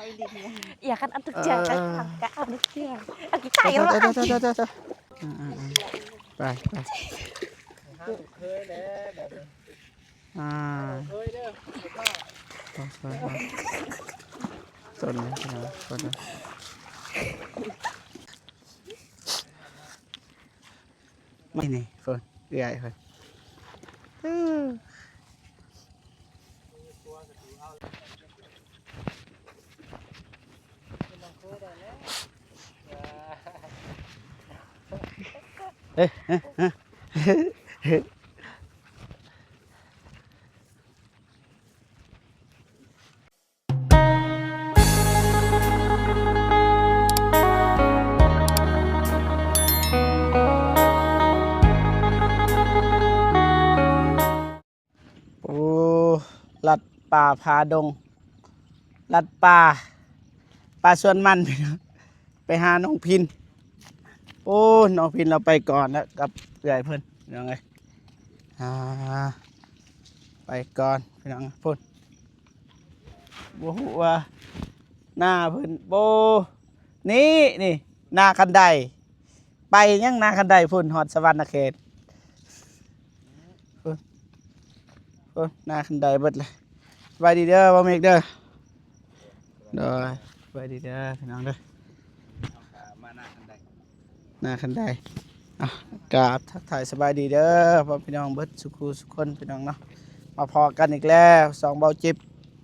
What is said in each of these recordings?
ອາ ຄັນອັນຖືກໃຈ ເອີ ກໍເອົາເດ້ ເອົາກິນໄຕເອົາ ເອົາກິນ ໄປ ໄປ ອາ ເຄີຍເດີ ໄປ ໄປ ໄປ ຕົ້ນນີ້ເນາະ ຕົ້ນນີ້ ນີ້ ນີ້ ເພິ່ນ ເອື້ອຍເພິ່ນ ເອີ ເອີ ເອີ. ໂອ້ ລັດປ່າຜາດົງ ລັດປ່າ ປ່າສວນມັນ ໄປຫານ້ອງພິນ. ໂອ້ ນ້ອງພິນລາວໄປກ່ອນແລ້ວກັບເອື້ອຍເພິ່ນ ພີ່ນ້ອງເອີຍ ອາ ໄປກ່ອນ ພີ່ນ້ອງ ພຸ້ນ ບໍ່ຮູ້ວ່າໜ້າເພິ່ນ ໂອ້ ນີ້ ນີ້ ໜ້າຄັນໄດ ໄປຍັງໜ້າຄັນໄດພຸ້ນ ຮອດສະຫວັນນະເຂດ ພຸ້ນ ພຸ້ນ ໜ້າຄັນໄດເບິດລະ. ສະບາຍດີເດີ ບ່າວເມກເດີ. ໂດຍ ສະບາຍດີເດີພີ່ນ້ອງເດີ ມາໜ້າຄັນໄດ ໜ້າຄັນໄດ. ອ່ະ ກາບທັກທາຍສະບາຍດີເດີພໍ່ພີ່ນ້ອງເບິດສູ່ຄູ່ສູ່ຄົນ ພີ່ນ້ອງເນາະ ມາພໍ້ກັນອີກແລ້ວ ສອງເບົາຈິບ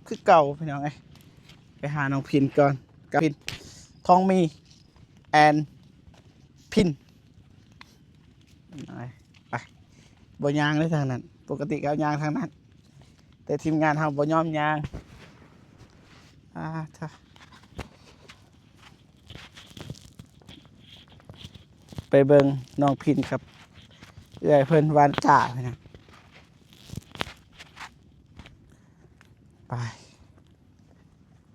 ຄືເກົ່າ ພີ່ນ້ອງເອີຍ. ໄປຫານ້ອງພິນກ່ອນ ກັບພິນ ທອງມີ ແອນ ພິນ ໄປ ບໍ່ຍ່າງເລີຍທາງນັ້ນ ປົກກະຕິກໍຍ່າງທາງນັ້ນ ແຕ່ທີມງານເຮົາບໍ່ຍອມຍ່າງ ອາ ໄປເບິ່ງນ້ອງພິນກັບເອື້ອຍເພິ່ນຫວ່ານກ້າ ໄປ.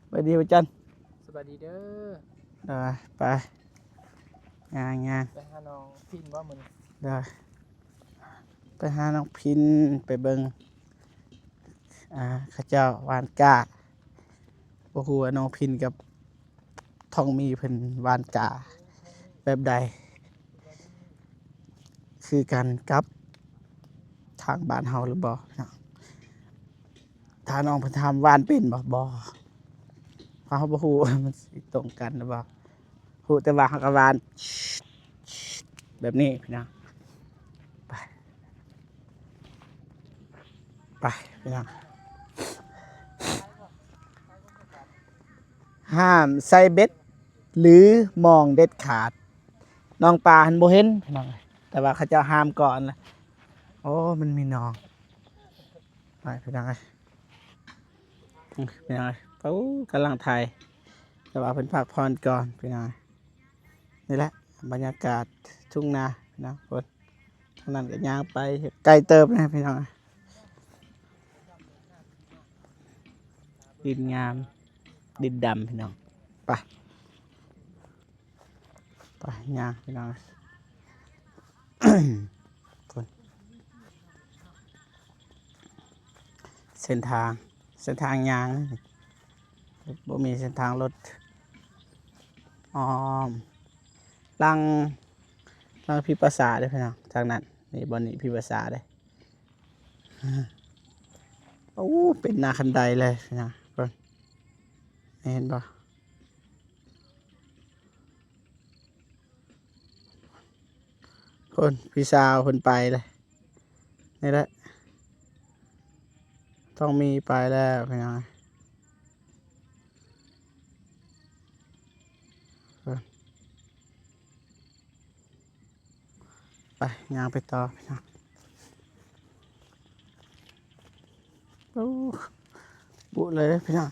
ສະບາຍດີ ພະຈັນ ສະບາຍດີເດີ ໄປ ຍ່າງໆ ໄປຫານ້ອງພິນບໍ່ມື້ນີ້ ໄດ້ ໄປຫານ້ອງພິນ ໄປເບິ່ງ ອ່າ ເຂົາເຈົ້າຫວ່ານກ້າ ບໍ່ຮູ້ວ່ານ້ອງພິນກັບ ທອງມີເພິ່ນຫວ່ານກ້າແບບໃດ ຄືກັນກັບທາງບ້ານເຮົາຫຼືບໍ່ເນາະ? ຖ້ານ້ອງເພິ່ນຖາມຫວ່ານເປັນບໍ່? ບໍ່ ເຮົາບໍ່ຮູ້ວ່າມັນຊິຕົງກັນຫຼືບໍ່ ຮູ້ແຕ່ວ່າເຮົາກໍຫວ່ານແບບນີ້ພີ່ນ້ອງ. ໄປ ໄປພີ່ນ້ອງ. ຫ້າມໃສ່ເບັດ ຫຼື ມອງເດັດຂາດ ໜອງປາຫັ້ນບໍ່ເຫັນພີ່ນ້ອງ ແຕ່ວ່າເຂົາເຈົ້າຫ້າມກ່ອນລະ. ໂອ້ ມັນມີໜອງ ໄປພີ່ນ້ອງເອີຍ ພີ່ນ້ອງເອີຍ. ໂອ້ ກຳລັງຖ່າຍ ແຕ່ວ່າເພິ່ນພັກຜ່ອນກ່ອນພີ່ນ້ອງ. ນີ້ແຫຼະບັນຍາກາດທົ່ງນາພີ່ນ້ອງ ທາງນັ້ນກໍຍ່າງໄປໄກເຕີບນະພີ່ນ້ອງ. ດິນງາມ ດິນດຳພີ່ນ້ອງ. ໄປ ໄປຍ່າງພີ່ນ້ອງ ພຸ້ນ ເສັ້ນທາງ ເສັ້ນທາງຍ່າງ ບໍ່ມີເສັ້ນທາງລົດ ອ້ອມ ຫຼັງ ຫຼັງພິພາສາເດ້ພີ່ນ້ອງ ທາງນັ້ນ ນີ້ ບ່ອນນີ້ພິພາສາເດ້. ໂອ້ ເປັນໜ້າຄັນໄດເລີຍພີ່ນ້ອງ ເບິ່ງ ເຫັນບໍ່? ພຸ້ນ ພີ່ສາວເພິ່ນໄປເລີຍ ນີ້ແຫຼະ ຕ້ອງມີໄປແລ້ວພີ່ນ້ອງ. ໄປ ຍ່າງໄປຕໍ່ພີ່ນ້ອງ. ໂອ້ ບຸເລີຍພີ່ນ້ອງ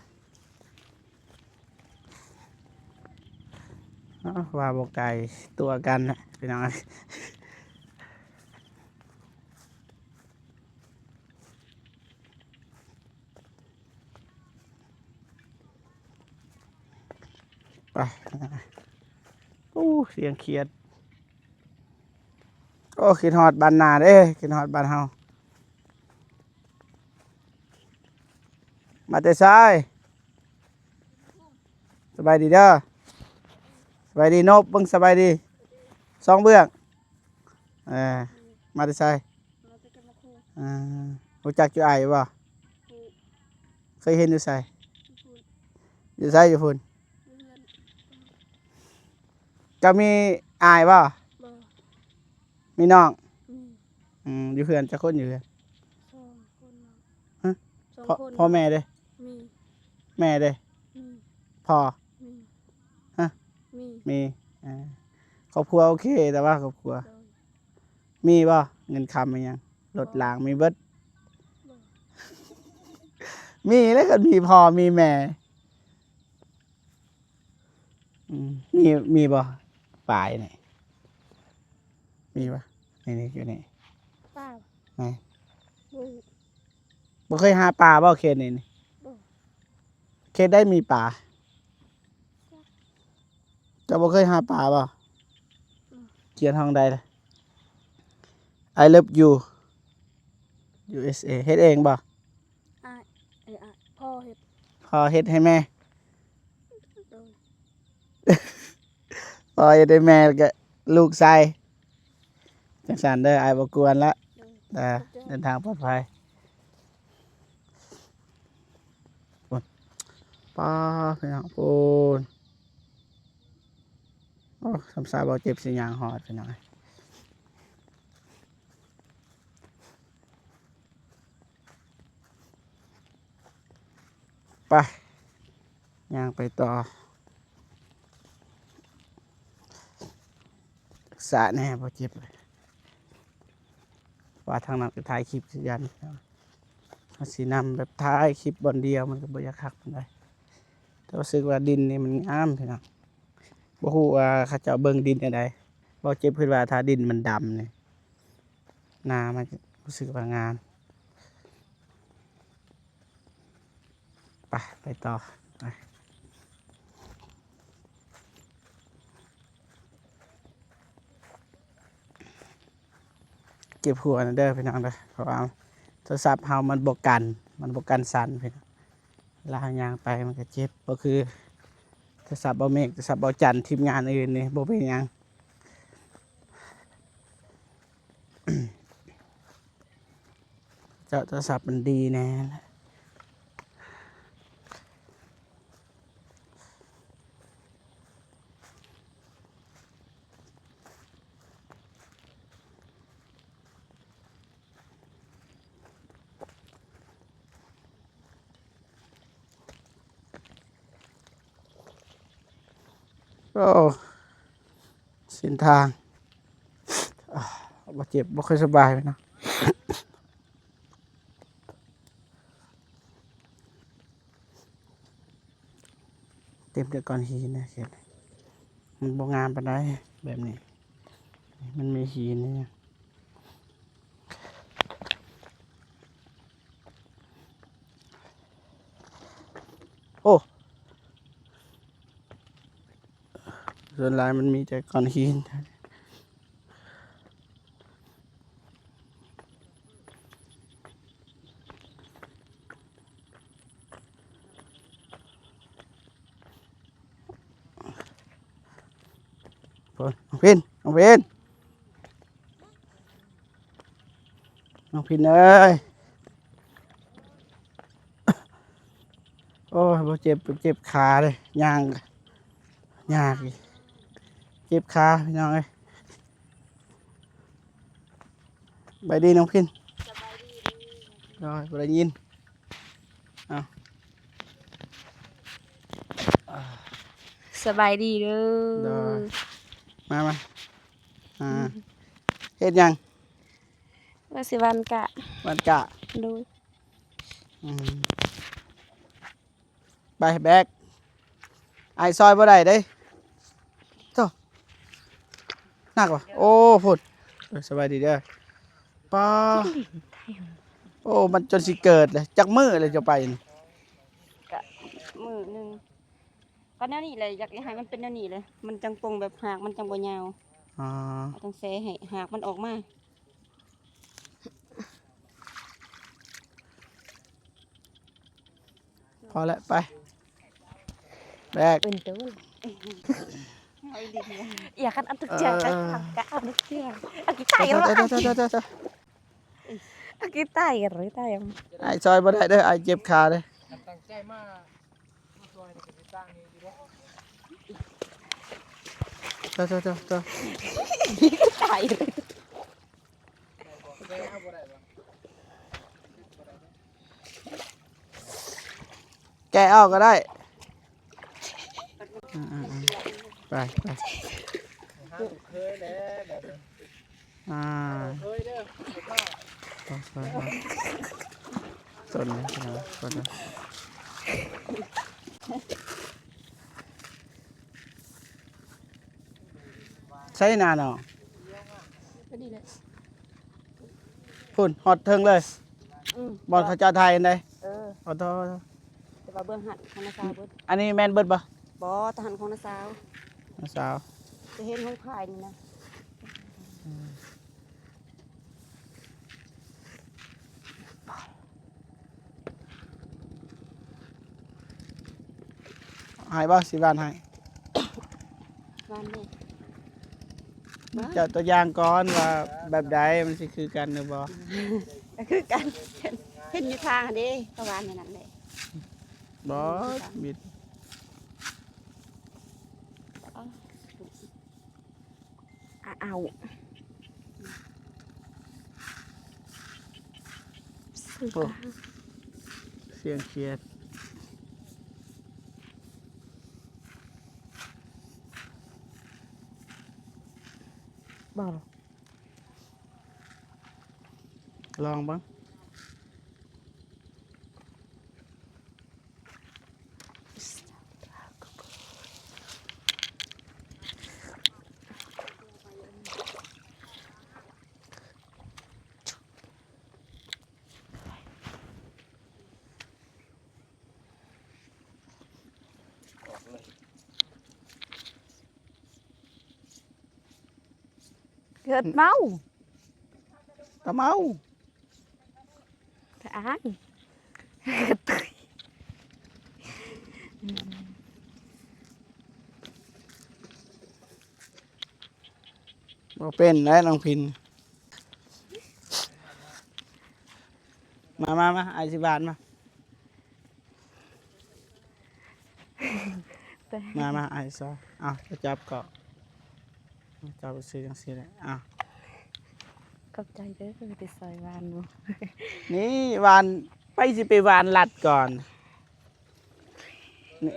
ເອີ ວ່າບໍ່ໄກ ຕົວະກັນນະພີ່ນ້ອງ. ໄປ ໂອ້ ສຽງຂຽດ. ໂອ້ ຄິດຮອດບ້ານນາເດ້ ຄິດຮອດບ້ານເຮົາ. ມາແຕ່ໃສ? ສະບາຍດີເດີ ສະບາຍດີນົບ ເບິ່ງສະບາຍດີ ສອງເບື້ອງ. ເອີ ມາແຕ່ໃສ? ມາແຕ່ເກັບໝາກຫຸ່ງ. ອ່າ ຮູ້ຈັກຈຸອ້າຍຢູ່ບໍ່? ຮູ້. ເຄີຍເຫັນຢູ່ໃສ? ຢູ່ພຸ້ນ. ຢູ່ໃສ? ຢູ່ພຸ້ນ. ຢູ່ເຮືອນ. ເຈົ້າມີອ້າຍບໍ່? ບໍ່. ມີນ້ອງ? ມີ. ອືມ ຢູ່ເຮືອນຈັກຄົນ? ຢູ່ເຮືອນສອງຄົນ. ຮະ? ສອງຄົນ. ພໍ່ແມ່ເດ້? ມີ. ແມ່ເດ້? ມີ. ພໍ່? ມີ. ຮະ? ມີ. ມີ. ເອີ ຄອບຄົວໂອເຄ ແຕ່ວ່າຄອບຄົວ ໂດຍ ມີບໍ່? ເງິນຄຳອີ່ຫຍັງ ລົດລາງ ບໍ່ ມີເບິດ? ບໍ່. ມີແລ້ວ ຄັນມີພໍ່ມີແມ່. ອືມ ມີ ມີບໍ່? ປາຢູ່ນີ້ ມີບໍ່? ນີ້ໆ ຢູ່ນີ້ ປາ ແມ່ນ. ບໍ່ ບໍ່ເຄີຍຫາປາບໍ່ເຂດນີ້? ບໍ່. ເຂດໃດມີປາ? ເຈົ້າບໍ່ເຄີຍຫາປາບໍ່? ອືມ. ຂຽນຫ້ອງໃດລະ? I love you USA ເຮັດເອງບໍ່? ອ້າຍ ເອີ ອ້າຍ ພໍ່ເຮັດ. ພໍ່ເຮັດໃຫ້ແມ່? ໂດຍ. ພໍ່ເຮັດໃຫ້ແມ່ ແລ້ວກະລູກໃສ່ ຈັ່ງຊັ້ນເດີ ອ້າຍບໍ່ກວນລະ. ໂດຍ. ເດີ ຂອບໃຈ. ເດີນທາງປອດໄພ. ໂອ້ຍ ປ້າ ພີ່ນ້ອງ ໂອ້ຍ ໂອ້ ສ່ຳຊາບໍ່ເຈັບຊິຍ່າງຮອດ ພີ່ນ້ອງ. ໄປ ຍ່າງໄປຕໍ່. ສະແນ່ ບໍ່ເຈັບ. ວ່າທາງນັ້ນກໍຖ່າຍຄລິບຄືກັນ. ເຮົາຊິນຳແບບຖ່າຍຄລິບບ່ອນດຽວ ມັນກໍບໍ່ຢາກຄັກປານໃດ. ແຕ່ວ່າຮູ້ສຶກວ່າດິນນີ້ມັນງາມ ພີ່ນ້ອງ. ບໍ່ຮູ້ວ່າເຂົາເຈົ້າເບິ່ງດິນແນວໃດ. ບໍ່ເຈັບ ຄິດວ່າຖ້າດິນມັນດຳນີ້ ນາມັນຈະຮູ້ສຶກວ່າງາມ. ໄປ ໄປຕໍ່ ໄປ. ເຈັບຫົວນະເດີພີ່ນ້ອງເດີ ເພາະວ່າໂທລະສັບເຮົາມັນບໍ່ກັນ ມັນບໍ່ກັນສັ່ນພີ່ນ້ອງ. ເວລາເຮົາຍ່າງໄປມັນກໍເຈັບ ບໍ່ຄືໂທລະສັບບ່າວເມກ ໂທລະສັບບ່າວຈັນ ທີມງານອື່ນນີ້ບໍ່ເປັນຫຍັງ. ເຈົ້າໂທລະສັບມັນດີແນ່. ໂອ້ ເສັ້ນທາງ ອ່າ ບໍ່ເຈັບ ບໍ່ຄ່ອຍສະບາຍເນາະ. ເຕັມແຕ່ກ້ອນຫີນນະ ເຂດນີ້ມັນບໍ່ງາມປານໃດ ແບບນີ້ມັນມີຫີນນີ້. ໂອ້ ສ່ວນຫຼາຍມັນມີແຕ່ກ້ອນຫີນ. ເພິ່ນ ນ້ອງພິນ ນ້ອງພິນ ນ້ອງພິນເອີຍ. ໂອ້ຍ ບໍ່ເຈັບ ເຈັບຂາເດ້ ຍ່າງ ຍ່າງ ເຈັບຂາ ພີ່ນ້ອງເອີຍ. ສະບາຍດີນ້ອງພິນ. ສະບາຍດີ. ໂອ້ຍ ບໍ່ໄດ້ຍິນ. ເອົາ ສະບາຍດີເດີ. ໂດຍ ມາ ມາ ອ່າ ເຮັດຫຍັງ? ວ່າຊິຫວ່ານກ້າ. ຫວ່ານກ້າ. ໂດຍ. ອືມ ໄປແບກ ອ້າຍຊ່ອຍບໍ່ໄດ້ເດ້. ໂທ້ ໜັກວະ. ໂອ້ ພຸ້ນ ເອີ ສະບາຍດີເດີ. ປ້າ ໂອ້ ມັນຈົນຊິເກີດເລີຍ. ຈັກມື້ເລີຍເຈົ້າໄປນີ້? ກະມື້ໜຶ່ງ. ກໍແນວນີ້ແຫຼະ ຢາກໃຫ້ມັນເປັນແນວນີ້ເລີຍ ມັນຈັ່ງປົ່ງແບບຮາກມັນຈັ່ງບໍ່ຍາວ. ອໍ ເຮົາຕ້ອງແຊໃຫ້ຮາກມັນອອກມາ. ພໍແລ້ວ ໄປ. ແບກ ເປັນໂຕ ຢ່າຄັນອັນທຸກເທື່ອ ເອີ ກະເອົາທຸກເທື່ອ ອາກິໄຕ ເອີ ເອີ ເອີ ອາກິໄຕ ອ້າຍຊ່ອຍບໍ່ໄດ້ເດີ ອ້າຍເຈັບຂາເດີ ຄັນຕັ້ງໃຈມາ ມາຊ່ອຍນີ້ກະຊິສ້າງນີ້ຢູ່ເດ້ ເຈົ້າ ເຈົ້າ ເຈົ້າ ເຈົ້າ ຕາຍ ແກະເອົາກະໄດ້ ອືມ ໄປ ໄປ ຫາລູກເຂີຍແດ່ ອ່າ ເຄີຍເດີ ຕົ້ນນີ້ ຕົ້ນນີ້ ໃສ່ນານ້ອງ ພໍດີແຫຼະ ພຸ້ນ ຮອດເທິງເລີຍ ອືມ ບ່ອນເຂົາເຈົ້າຖ່າຍຫັ້ນໃດ ເອີ ຂໍໂທດ ແຕ່ວ່າເບື້ອງຫັ້ນຂອງນ້າສາວເບິດ ອັນນີ້ແມ່ນເບິດບໍ່? ບໍ່ ຕະຫັ້ນຂອງນ້າສາວ ນ້າສາວ ຈະເຫັນຂອງພາຍນີ້ນະ ອືມ ໃຫ້ບໍ່? ຊິຫວ່ານໃຫ້ ຫວ່ານເລີຍ ເຈົ້າຕົວຢ່າງກ່ອນວ່າແບບໃດ ມັນຊິຄືກັນຫຼືບໍ່? ກະຄືກັນ ເຫັນຢູ່ທາງຫັ້ນເດ້ ເຂົາຫວ່ານຢູ່ນັ້ນແຫຼະ ບໍ່ ບິດ ອ້າວ ອ້າວ ໂອ້ ສຽງຂຽດ ບໍ່ ລອງເບິ່ງ. ເກີດເມົາ ຕາເມົາ ຕາອາຍ ບໍ່ເປັນແລ້ວນ້ອງພິນ ມາ ມາ ມາ ອ້າຍຊິບານມາ. ມາ ມາ ອ້າຍຊອຍ ເອົາ ຈັບເກາະ ຈັບຊື່ຈັ່ງຊີ້ແຫຼະ ເອົາ ຂອບໃຈເດີທີ່ຊ່ອຍຫວ່ານຢູ່ ນີ້ຫວ່ານ ໃຜຊິໄປຫວ່ານລັດກ່ອນ ນີ້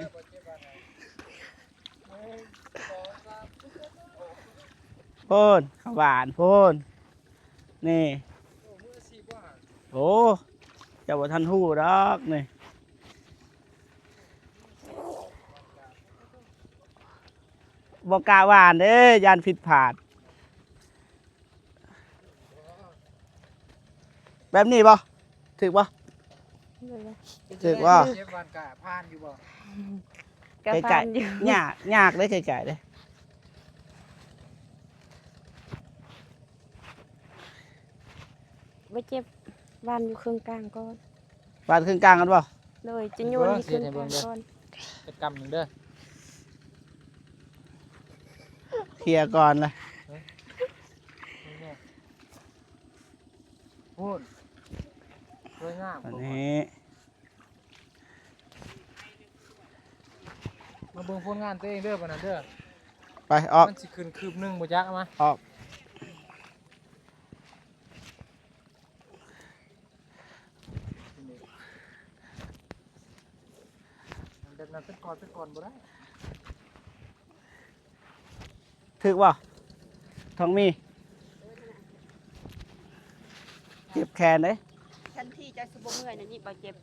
ໂພນ ເຂົາຫວ່ານໂພນ ນີ້ ໂອ້ ເຈົ້າບໍ່ທັນຮູ້ດອກນີ້ ບໍ່ກ້າຫວ່ານເດ້ ຢ້ານຜິດພາດ ແບບນີ້ບໍ່? ຖືກບໍ່? ຖືກບໍ່? ເກັບຫວ່ານກະຜ່ານຢູ່ບໍ່? ກະຜ່ານຢູ່ ຍາກ ຍາກເດ້ ໄກໆເດ້. ບໍ່ເຈັບ ຫວ່ານຢູ່ເຄິ່ງກາງກ່ອນ ຫວ່ານເຄິ່ງກາງກ່ອນບໍ່? ໂດຍ ຈະໂຍນໃຫ້ເຄິ່ງກາງກ່ອນ ຈັກກຳໜຶ່ງເດີ ເຄຍກ່ອນລະ ພຸ້ນ ສວຍງາມ ອັນນີ້ ມາເບິ່ງຜົນງານຕົວເອງເດີ ບາດນັ້ນເດີ ໄປ ອອກ ມັນຊິຂຶ້ນຄືບໜຶ່ງບໍ່ຈັກ ເອົາມາ ອອກ ແບບນັ້ນເປັນກ້ອນເປັນກ້ອນບໍ່ໄດ້. ຖືກບໍ່? ທອງມີ ເຈັບແຂນເດ້ ແທນທີ່ຈະຊິບໍ່ເມື່ອຍນີ້ ບໍ່ເຈັບ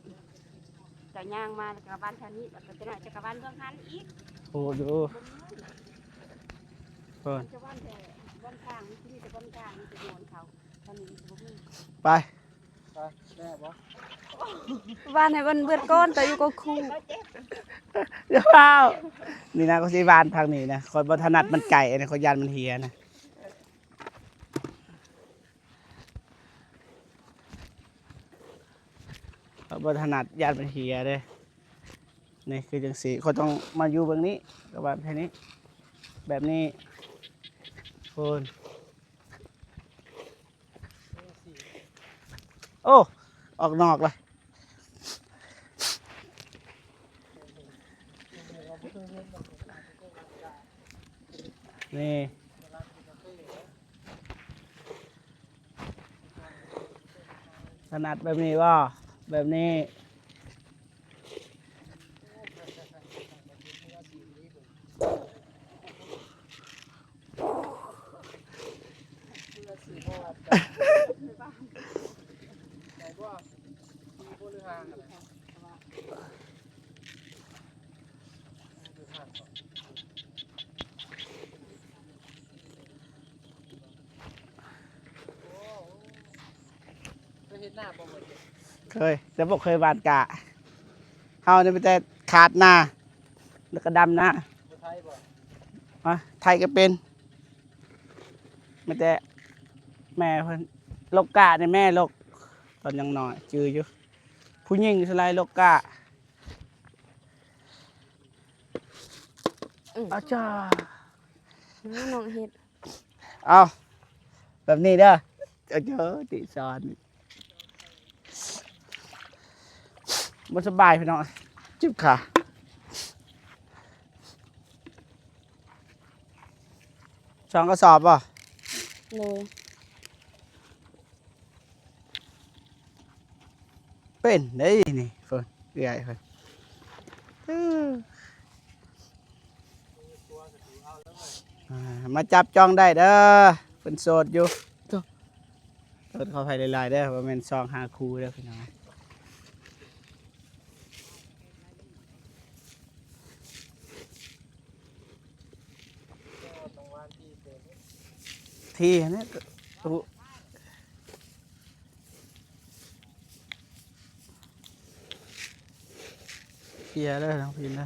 ເຈົ້າຍ່າງມາແລ້ວກະຫວ່ານທາງນີ້ ແລ້ວກະຈະໜ້ອຍຈະກະຫວ່ານເບື້ອງຫັ້ນອີກ ໂຫດຢູ່ ບໍ່ເມື່ອຍ ເອີ ຈະຫວ່ານແຕ່ບ່ອນກາງ ມີແຕ່ບ່ອນກາງ ມີແຕ່ໂຍນເຂົາ ທາງນີ້ຊິບໍ່ມີ ໄປ. ໄປ ແມ່ບໍ່ ຫວ່ານໃຫ້ມັນເບິດກ່ອນ ແຕ່ຢູ່ກໍຄູ່ ຢ່າຟ້າວ ນີ້ນະ ຂ້ອຍຊິຫວ່ານທາງນີ້ນະ ຂ້ອຍບໍ່ຖະໜັດມັນໄກ ອັນນີ້ຂ້ອຍຢ້ານມັນເຫຍນະ ຂ້ອຍບໍ່ຖະໜັດ ຢ້ານມັນເຫຍເດ້. ນີ້ຄືຈັ່ງຊີ້ ຂ້ອຍຕ້ອງມາຢູ່ເບື້ອງນີ້ ກະວ່າແບບນີ້ ແບບນີ້ພຸ້ນ. ໂອ້ ອອກນອກລະ ນີ້ ຖະໜັດແບບນີ້ບໍ່? ແບບນີ້. ເຄີຍເຮັດນາບໍ່ເບິດ? ເຄີຍ ແຕ່ບໍ່ເຄີຍຫວ່ານກ້າ. ເຮົານີ້ມີແຕ່ຂາດນາ ແລ້ວກະດຳນາ. ບໍ່ໄຖບໍ່? ຮະ ໄຖກະເປັນ ມີແຕ່ແມ່ເພິ່ນ ລົກກ້ານີ້ແມ່ລົກ ຕອນຍັງນ້ອຍຈື່ຢູ່ ຜູ້ຍິງສ່ວນຫຼາຍລົກກ້າ. ອືມ ອາຈາ ນ້ອງເຮັດ ເອົາ ແບບນີ້ເດີ ເອີ ຕິສອນ ບໍ່ສະບາຍພີ່ນ້ອງ ເຈັບຂາ. ສອງກະສອບບໍ່? ໂດຍ. ເປັນໄດ໋ນີ້ ເພິ່ນ ເອື້ອຍເພິ່ນ ເອີ ອ່າ ມາຈັບຈອງໄດ້ເດີ ເພິ່ນໂສດຢູ່. ໂທດ ຂໍອະໄພຫຼາຍໆເດີ ບໍ່ແມ່ນຊອງຫາຄູ່ເດີພີ່ນ້ອງ. ທີ່ຫັ້ນແຫຼະ ໂອ້ ເພຍເດີນ້ອງພິນເດີ.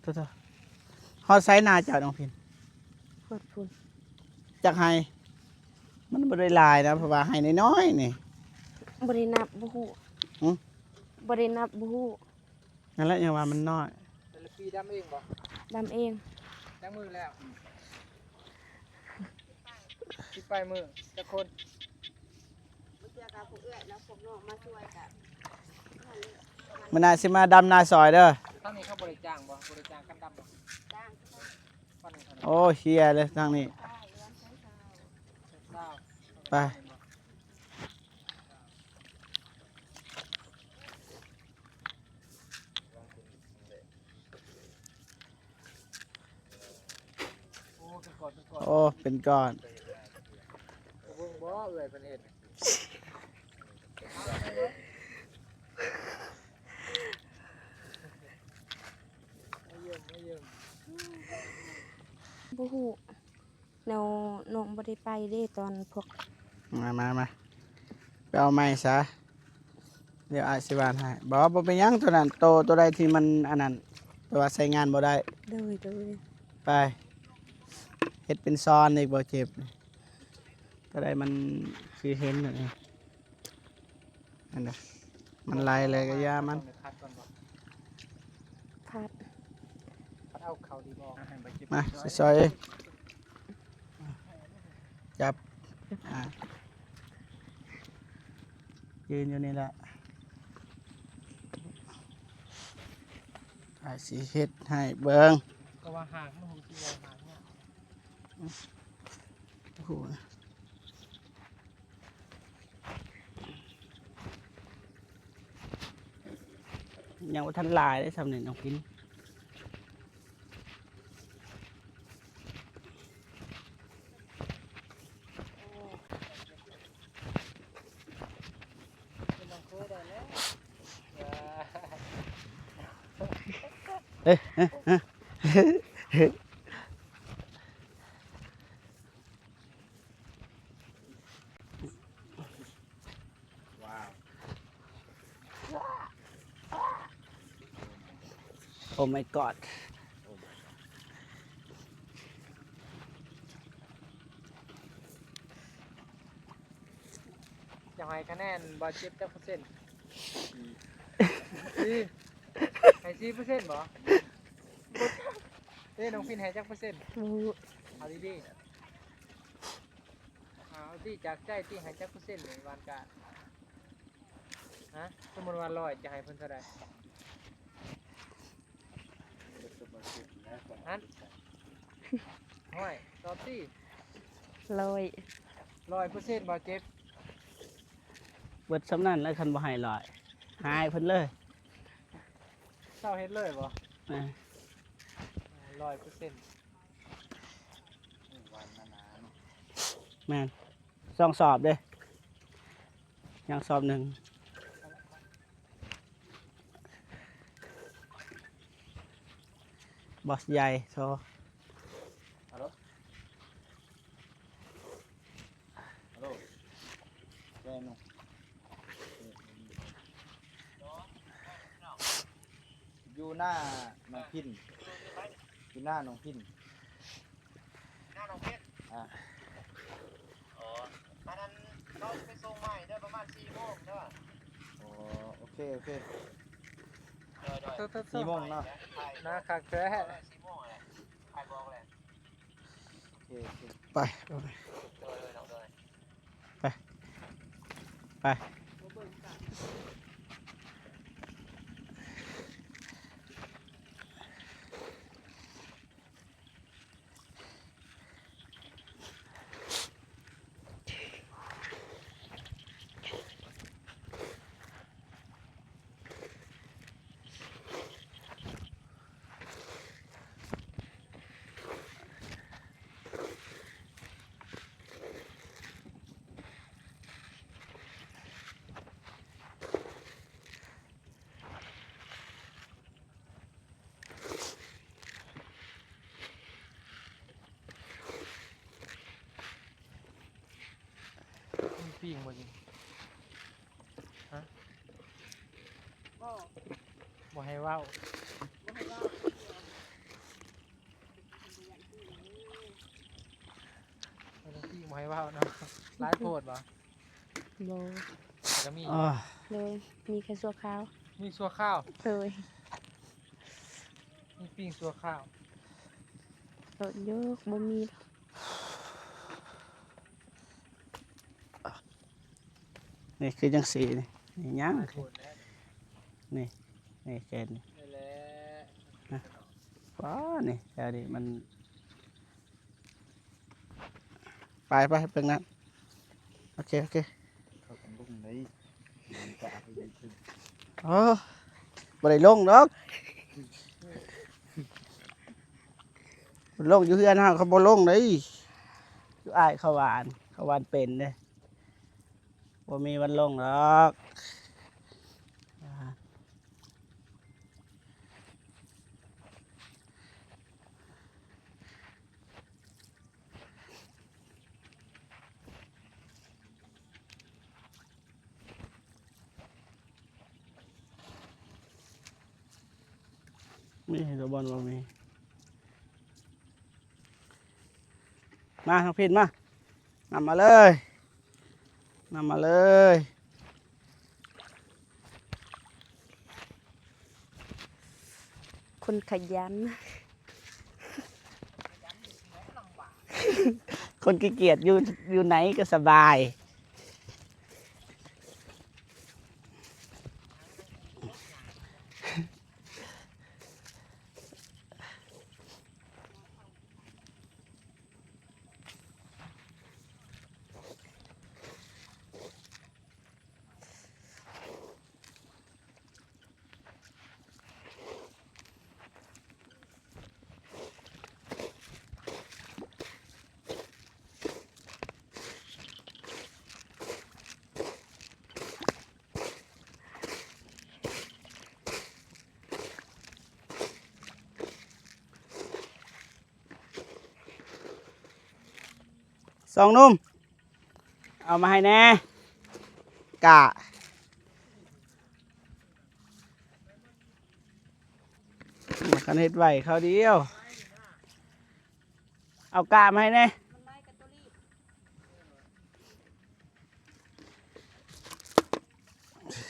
ໂທດ ໂທດ ຮອດໃສນາເຈົ້ານ້ອງພິນ? ຮອດພຸ້ນ. ຈັກໄຮ່? ມັນບໍ່ໄດ້ຫຼາຍນະ ເພາະວ່າໄຮ່ນ້ອຍໆນີ້. ບໍ່ໄດ້ນັບ ບໍ່ຮູ້. ຫື? ບໍ່ໄດ້ນັບ ບໍ່ຮູ້. ນັ້ນແຫຼະ ຍັງວ່າມັນນ້ອຍ. ແຕ່ລະປີດຳເອງບໍ່? ດຳເອງ. ຈັກມື້ແລ້ວ? ສິບປາຍມື້. ຈັກຄົນ? ບາງເທື່ອກະພວກເອື້ອຍແລ້ວພວກນ້ອງມາຊ່ວຍກະ ມື້ໜ້າຊິມາດຳນາຊ່ອຍເດີ. ທາງນີ້ເຂົາບໍ່ໄດ້ຈ້າງບໍ່? ບໍ່ໄດ້ຈ້າງກັນດຳບໍ່? ຈ້າງ. ໂອ້ ເຮຍເລີຍທາງນີ້. ໄປ. ໂອ້ ເປັນກ້ອນ ເປັນກ້ອນ. ເບິ່ງບໍ່ເອື້ອຍເພິ່ນເຮັດ. ບໍ່ຮູ້. ແນວນ້ອງບໍ່ໄດ້ໄປເດ້ຕອນພວກ ມາ ມາ ມາ ໄປເອົາໃໝ່ຊະ ດຽວອ້າຍຊິຫວ່ານໃຫ້. ບໍ່ ບໍ່ເປັນຫຍັງ ໂຕນັ້ນ ໂຕ ໂຕໃດທີ່ມັນອັນນັ້ນ ແຕ່ວ່າໃຊ້ງານບໍ່ໄດ້. ໂດຍ ໂດຍ. ໄປ ເຮັດເປັນຊອນອີກບໍ່ເຈັບ ໂຕໃດມັນຄືເຫັນ ອັນນະ ມັນໄຫຼແລ້ວກະຢ່າມັນ. ພັດກ່ອນບໍ່? ພັດ ພັດເອົາເຂົ້າດີບໍ່? ມາ ຊິຊ່ອຍເອງ. ຈັບ ອ່າ ຢືນຢູ່ນີ້ແຫຼະ ອ້າຍຊິເຮັດໃຫ້ເບິ່ງ. ກໍວ່າຫາກມັນ ຫາກມັນ ໂອ້ໂຫ. ຍັງບໍ່ທັນຫຼາຍເດ້ ຊ່ຳນີ້ນ້ອງພິນ. ເອີ ເອີ ເອີ. ໂອ້ມາຍກອດ ຈະໃຫ້ຄະແນນບາດເຈັບຈັກເປີເຊັນ? ສີ່ ໃຫ້ສີ່ເປີເຊັນບໍ່? ເອີ ນ້ອງພິນໃຫ້ຈັກເປີເຊັນ? ບໍ່ຮູ້ ເອົາດີໆ ເອົາຕິ ຈາກໃຈຕິ ໃຫ້ຈັກເປີເຊັນໃນວານການ? ຮະ ສົມມຸດວ່າຮ້ອຍ ຈະໃຫ້ເພິ່ນເທົ່າໃດ? ຫັ້ນ ຮ້ອຍ ຕອບຕິ ຮ້ອຍ ຮ້ອຍເປີເຊັນບໍ່ເຈັບ? ເບິດສ່ຳນັ້ນແຫຼະ ຄັນບໍ່ໃຫ້ຮ້ອຍ ໃຫ້ເພິ່ນເລີຍ ເຊົາເຮັດເລີຍບໍ່? ແມ່ນ ຮ້ອຍເປີເຊັນ ແມ່ນ ສອງສອບເດ້ ຍັງສອບໜຶ່ງ ບອສໃຫຍ່ ໂທ ຮັລໂຫຼ ຮັລໂຫຼ ແມ່ນ ຢູ່ໜ້າໜອງພິນ ຢູ່ໜ້າໜອງພິນ ໜ້າໜອງພິນ ອ່າ ອໍ ອັນນັ້ນ ເຮົາຊິໄປສົ່ງໃໝ່ເດີ ປະມານສີ່ໂມງເດີ ອໍ ໂອເຄ ໂອເຄ ໂດຍ ໂດຍ ສີ່ໂມງເນາະ ໜ້າຄັກແທ້ ສີ່ໂມງແຫຼະ ອ້າຍບອກແຫຼະ ໂອເຄ ໂອເຄ ໄປ ໄປ ໄປ ໄປ ມີປີ້ງບໍ່ນີ້? ຮະ? ບໍ່ ບໍ່ໃຫ້ເວົ້າ ບໍ່ໃຫ້ເວົ້າ ບໍ່ໃຫ້ເວົ້າເນາະ ຫຼາຍໂພດບໍ່? ບໍ່ ແຕ່ກໍມີ ໂດຍ ມີແຕ່ຊົ່ວຄາວ ມີຊົ່ວຄາວ ໂດຍ ມີປີ້ງຊົ່ວຄາວ ໂດຍ ບໍ່ມີດອກ ນີ້ຄືຈັ່ງຊີ້ນີ້ ນີ້ຍັງ ຫຼາຍໂພດແລ້ວ ນີ້ ນີ້ແກນນີ້ ນີ້ແຫຼະ ນະ ວ້າ ນີ້ ແຖວນີ້ມັນ ໄປ ໄປ ເບິ່ງນັ້ນ ໂອເຄ ໂອເຄ ເຂົາກັນລົງໄດ້ ມັນກະເອົາໄປເບິ່ງ ໂອ້ ບໍ່ໄດ້ລົງດອກ ລົງຢູ່ເຮືອນເຮົາ ເຂົາບໍ່ລົງເດ້ ຢູ່ອ້າຍເຂົາຫວ່ານ ເຂົາຫວ່ານເປັນເດ້ ບໍ່ມີວັນລົງດອກ ມີໂດບອນບໍ່ມີ ມາ ນ້ອງພິນມາ ນຳມາເລີຍ ນຳມາເລີຍ ຄົນຂະຫຍັນ ຄົນຂີ້ກຽດຢູ່ ຢູ່ໃນກໍສະບາຍ. ສອງໜຸ່ມ ເອົາມາໃຫ້ແດ່ ກ້າ ຄັນເຮັດໄວຄາວດຽວ ເອົາກ້າມາໃຫ້ແດ່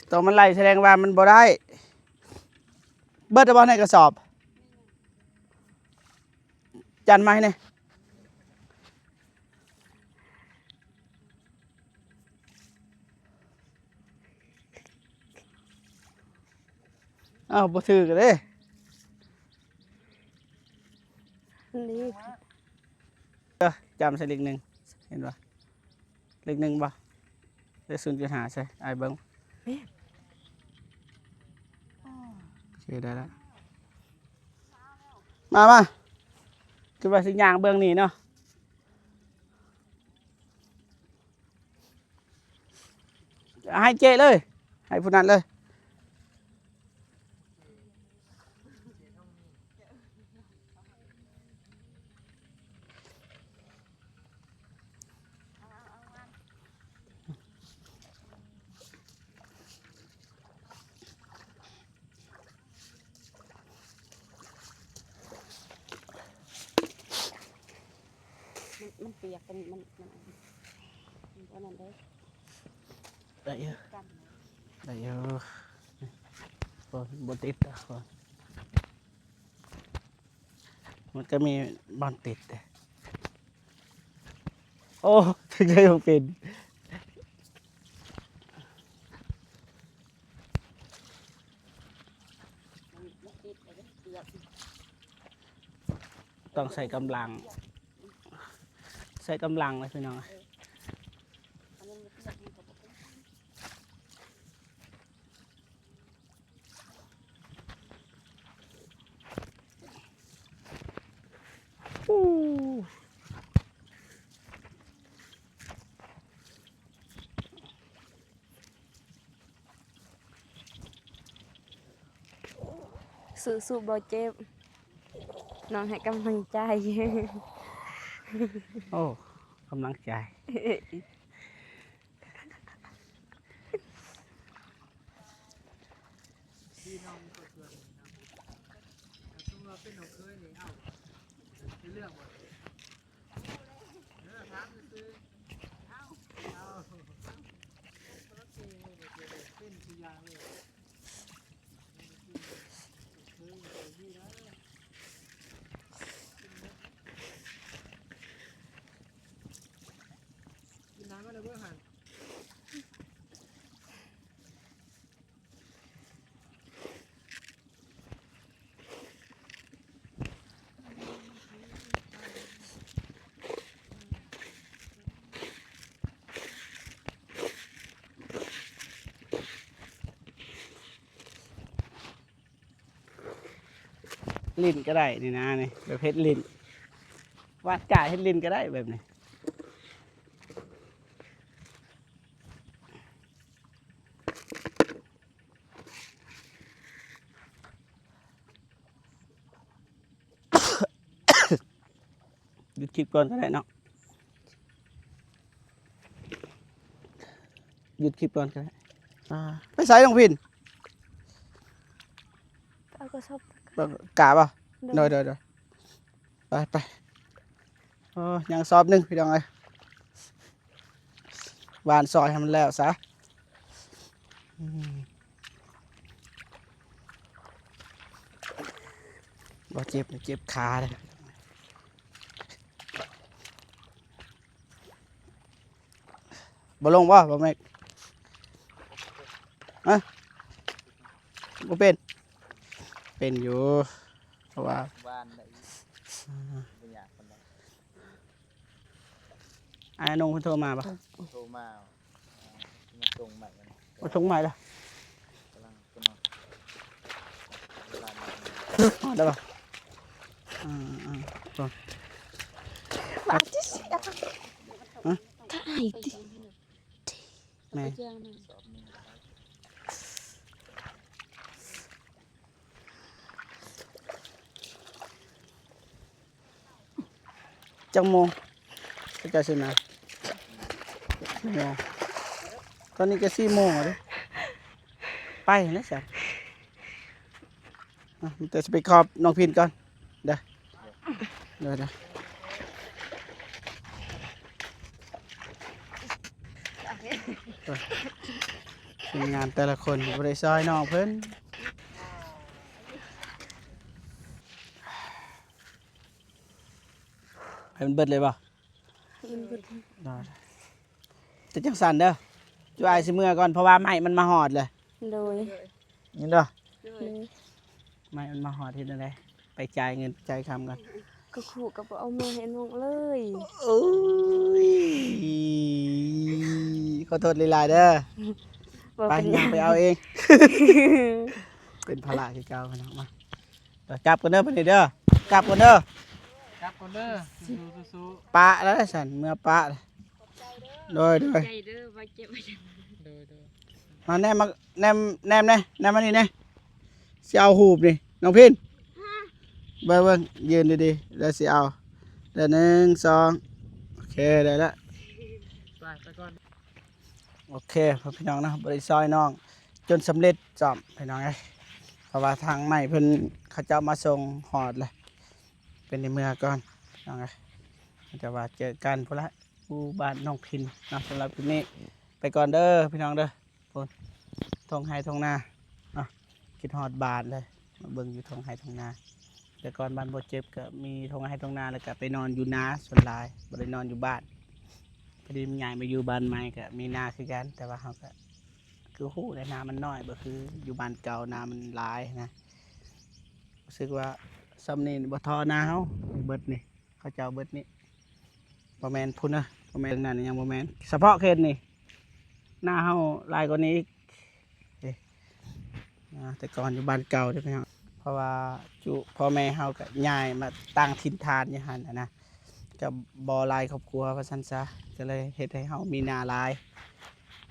ໂຕ ຕົວມັນໄຫຼສະແດງວ່າມັນບໍ່ໄດ້. ເບິດແລ້ວບໍ່ໃນກະສອບ? ຈັນມາໃຫ້ແດ່. ອ້າວ ບໍ່ຖືກເດ້. ນີ້ ເອີ ຈຳໃສ່ເລກໜຶ່ງ ເຫັນບໍ່? ເລກໜຶ່ງບໍ່? ເລກສູນຈຸດຫ້າໃສ່ ອ້າຍເບິ່ງ. ແມ່ນ ໂອເຄ ໄດ້ລະ. ມາ ມາ ຄືວ່າຊິຍ່າງເບິ່ງນີ້ເນາະ. ໃຫ້ເຈ້ເລີຍ ໃຫ້ຜູ້ນັ້ນເລີຍ. ມັນ ມັນປຽກ ຕົວນີ້ມັນ ມັນ ມັນອັນນັ້ນເດ້. ໄດ້ຢູ່ ກັນ ໄດ້ຢູ່. ໂອ້ຍ ບໍ່ຕິດດອກ ມັນກໍມີບ່ອນຕິດເດ້. ໂອ້ ຖືກໃຈບໍ່ເປັນ. ຕ້ອງໃຊ້ກຳລັງ ໃຊ້ກຳລັງເລີຍພີ່ນ້ອງ. ສູ້ໆ ບໍ່ເຈັບ ນ້ອງໃຫ້ກຳລັງໃຈ. ໂອ້ ກຳລັງໃຈ. ພີ່ນ້ອງມີຄອບຄົວແລ້ວເນາະ ຖ້າສົມມຸດວ່າເປັນນ້ອງເຂີຍນີ້ ເອົາ ຊິເລືອກບໍ່? ເອີ ຖາມຊື່ໆ ເອົາ ເອົາ ໂອເຄ ເປັນຄືຢ່າງເລີຍ. ກິນນ້ຳມາແລ້ວເບິ່ງຫັ້ນ. ຫຼິ້ນກໍໄດ້ນີ້ນະ ນີ້ ແບບເຮັດຫຼິ້ນ ວາດກາເຮັດຫຼິ້ນກໍໄດ້ແບບນີ້. ຢຸດຄລິບກ່ອນກໍໄດ້ເນາະ ຢຸດຄລິບກ່ອນກໍໄດ້. ອ່າ ໄປໃສນ້ອງພິນ? ເອົາກະສອບ ກາບໍ່? ໂດຍ ໂດຍ ໂດຍ ໂດຍ. ໄປ ໄປ ໂອ້ ຍັງສອບໜຶ່ງພີ່ນ້ອງເອີຍ ຫວ່ານຊອຍໃຫ້ມັນແລ້ວຊະ. ອືມ ບໍ່ເຈັບ ເຈັບຂາເດ້. ບໍ່ລົງບໍ່ ບໍ່ແມັກ? ຮະ ບໍ່ເປັນ? ເປັນຢູ່ ເພາະວ່າ ວານໄດ້ ອ່າ ບໍ່ຍາກປານໃດ. ອ້າຍນົງເພິ່ນໂທມາບໍ່? ໂທມາ ມາສົ່ງໃໝ່ ມາສົ່ງໃໝ່ລະ ກຳລັງ ຮອດແລ້ວບໍ່? ອືມ ອືມ ຮະ? ຖ່າຍຕິ ແມ່ ຈັກໂມງ ເຂົາເຈົ້າຊິມາ? ສີ່ໂມງ ຕອນນີ້ກໍສີ່ໂມງແລ້ວເດ້. ໄປແລ້ວຊະ ອະ ມີແຕ່ຊິໄປຂອບນ້ອງພິນກ່ອນເດີ ເດີ ເດີ. ທີມງານແຕ່ລະຄົນບໍ່ໄດ້ຊ່ອຍນ້ອງເພິ່ນ. ໃຫ້ມັນເບິດເລີຍບໍ່? ໃຫ້ມັນເບິດ. ເປັນຈັ່ງຊັ້ນເດີ ຈຸອ້າຍຊິເມືອກ່ອນ ເພາະວ່າໄມ້ມັນມາຮອດເລີຍ. ໂດຍ. ເຫັນບໍ່? ໂດຍ. ໄມ້ມັນມາຮອດເຮັດແນວໃດ? ໄປຈ່າຍເງິນ ໄປຈ່າຍຄຳກ່ອນ. ກໍຄູກໍບໍ່ເອົາມາໃຫ້ນ້ອງເລີຍ. ໂອ້ຍ ຂໍໂທດຫຼາຍໆເດີ. ບໍ່ເປັນຫຍັງ ໄປ ຍ່າງໄປເອົາເອງ. ເປັນພາລະຄືເກົ່າພີ່ນ້ອງ. ມາ ກັບກ່ອນເດີບັດນີ້ເດີ ກັບກ່ອນເດີ ກັບກ່ອນເດີ. ສູ້ໆ ປະແລ້ວຊັ້ນ ເມືອປະ. ໂດຍໆ ໃຈເດີ ບໍ່ເຈັບ. ໂດຍໆ ມາແນມ ມາແນມ ແນມແດ່ ແນມມານີ້ແດ່. ຊິເອົາຮູບນີ້ ນ້ອງພິນ ເບິ່ງໆ ຢືນດີໆ ແລ້ວຊິເອົາ. ເດີ ໜຶ່ງ ສອງ ໂອເຄ ໄດ້ລະ. ໄປ ໄປກ່ອນ. ໂອເຄ ພໍ່ພີ່ນ້ອງເນາະ ບໍ່ໄດ້ຊ່ອຍນ້ອງຈົນສຳເລັດຊ້ຳພີ່ນ້ອງເອີຍ ເພາະວ່າທາງໃໝ່ເພິ່ນ ເຂົາເຈົ້າມາສົ່ງຮອດແລ້ວ ເປັນໄດ້ເມືອກ່ອນພີ່ນ້ອງເອີຍ. ແຕ່ວ່າເຈີກັນພຸ້ນລະ ຢູ່ບ້ານນ້ອງພິນເນາະ. ສຳລັບຄລິບນີ້ໄປກ່ອນເດີພີ່ນ້ອງເດີ. ພຸ້ນ ທົ່ງໄຮ່ທົ່ງນາເນາະ ຄິດຮອດບ້ານເລີຍ ມາເບິ່ງຢູ່ທົ່ງໄຮ່ທົ່ງນາ. ແຕ່ກ່ອນບ້ານບໍ່ເຈັບກໍມີທົ່ງໄຮ່ທົ່ງນາ ແລ້ວກໍໄປນອນຢູ່ນາສ່ວນຫຼາຍ ບໍ່ໄດ້ນອນຢູ່ບ້ານ. ພໍດີມັນຍ້າຍມາຢູ່ບ້ານໃໝ່ກໍມີນາຄືກັນ ແຕ່ວ່າເຮົາກໍຄືຮູ້ແຫຼະ ນາມັນນ້ອຍ ບໍ່ຄືຢູ່ບ້ານເກົ່າ ນາມັນຫຼາຍນະ. ຮູ້ສຶກວ່າຊ່ຳນີ້ບໍ່ທໍ່ນາເຮົາ ເບິດນີ້ ເຂົາເຈົ້າເບິດນີ້. ບໍ່ແມ່ນພຸ້ນເດີ ບໍ່ແມ່ນ ນັ້ນຍັງບໍ່ແມ່ນ ສະເພາະເຂດນີ້ ນາເຮົາຫຼາຍກວ່ານີ້ອີກ. ເອີ ນາແຕ່ກ່ອນຢູ່ບ້ານເກົ່າເດ້ພີ່ນ້ອງ ເພາະວ່າຈຸພໍ່ແມ່ເຮົາກໍຍ້າຍມາຕັ້ງຖິ່ນຖານຢູ່ຫັ້ນນະ ກໍບໍ່ຫຼາຍຄອບຄົວວ່າຊັ້ນຊະ ກໍເລີຍເຮັດໃຫ້ເຮົາມີນາຫຼາຍ.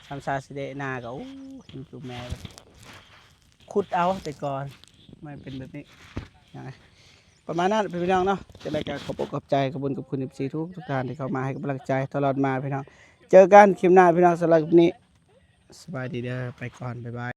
ຊ້ຳຊາຊິເດະນາກໍ ໂອ້ ເຫັນຈຸແມ່ ຂຸດເອົາແຕ່ກ່ອນ ມັນເປັນແບບນີ້ນະ. ປະມານນັ້ນພີ່ນ້ອງເນາະ. ຈັ່ງໃດກໍຂອບອົກຂອບໃຈ ຂອບຄຸນ ຂອບຄຸນ ເອັຟຊີ ທຸກໆທ່ານທີ່ເຂົ້າມາໃຫ້ກຳລັງໃຈຕະຫຼອດມາພີ່ນ້ອງ. ເຈີກັນຄລິບໜ້າພີ່ນ້ອງ. ສຳລັບຄລິບນີ້ ສະບາຍດີເດີ ໄປກ່ອນ ບາຍບາຍ.